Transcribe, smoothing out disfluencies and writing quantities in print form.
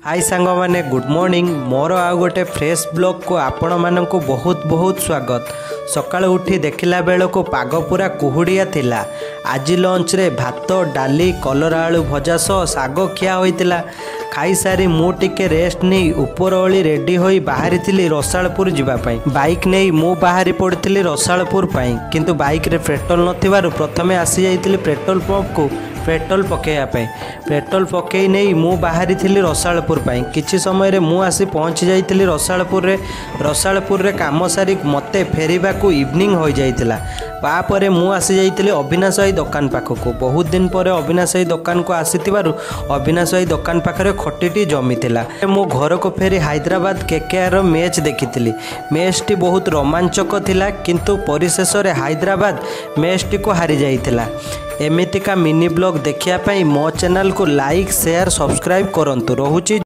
High ସାଙ୍ଗମାନେ, good morning. ମୋର ଆଉ ଗୋଟେ ଫ୍ରେଶ୍ ବ୍ଲଗ୍କୁ ଆପଣମାନଙ୍କୁ ବହୁତ ବହୁତ ସ୍ୱାଗତ। ସକାଳୁ ଉଠି ଦେଖିଲା ବେଳକୁ ପାଗ ପୁରା କୁହୁଡ଼ିଆ ଥିଲା। ଆଜି ଲଞ୍ଚରେ ଭାତ, ଡାଲି, କଲରା ଆଳୁ ଭଜା ସହ ଶାଗ ଖିଆ ହୋଇଥିଲା। ଖାଇସାରି ମୁଁ ଟିକେ ରେଷ୍ଟ ନେଇ ଉପରଓଳି ରେଡ଼ି ହୋଇ ବାହାରିଥିଲି ରସାଳପୁର ଯିବା ପାଇଁ। ବାଇକ୍ ନେଇ ମୁଁ ବାହାରି ପଡ଼ିଥିଲି ରସାଳପୁର ପାଇଁ, କିନ୍ତୁ ବାଇକ୍ରେ ପେଟ୍ରୋଲ ନଥିବାରୁ ପ୍ରଥମେ ଆସିଯାଇଥିଲି ପେଟ୍ରୋଲ ପମ୍ପକୁ ପେଟ୍ରୋଲ ପକାଇବା ପାଇଁ। ପେଟ୍ରୋଲ ପକାଇ ନେଇ ମୁଁ ବାହାରିଥିଲି ରସାଳପୁର ପାଇଁ। କିଛି ସମୟରେ ମୁଁ ଆସି ପହଞ୍ଚି ଯାଇଥିଲି ରସାଳପୁରରେ। ରସାଳପୁରରେ କାମ ସାରି ମୋତେ ଫେରିବାକୁ ଇଭିନିଂ ହୋଇଯାଇଥିଲା। ତାପରେ ମୁଁ ଆସିଯାଇଥିଲି ଅବିନାଶ ଭାଇ ଦୋକାନ ପାଖକୁ। ବହୁତ ଦିନ ପରେ ଅବିନାଶ ଭାଇ ଦୋକାନକୁ ଆସିଥିବାରୁ ଅବିନାଶ ଭାଇ ଦୋକାନ ପାଖରେ ଖଟିଟି ଜମିଥିଲା। ମୁଁ ଘରକୁ ଫେରି ହାଇଦ୍ରାବାଦ କେକେଆର୍ର ମ୍ୟାଚ୍ ଦେଖିଥିଲି। ମ୍ୟାଚ୍ଟି ବହୁତ ରୋମାଞ୍ଚକ ଥିଲା, କିନ୍ତୁ ପରିଶେଷରେ ହାଇଦ୍ରାବାଦ ମ୍ୟାଚ୍ଟିକୁ ହାରିଯାଇଥିଲା। ଏମିତିକା ମିନି ବ୍ଲଗ୍ ଦେଖିବା ପାଇଁ ମୋ ଚ୍ୟାନେଲକୁ ଲାଇକ୍, ସେୟାର, ସବସ୍କ୍ରାଇବ୍ କରନ୍ତୁ। ରହୁଛି।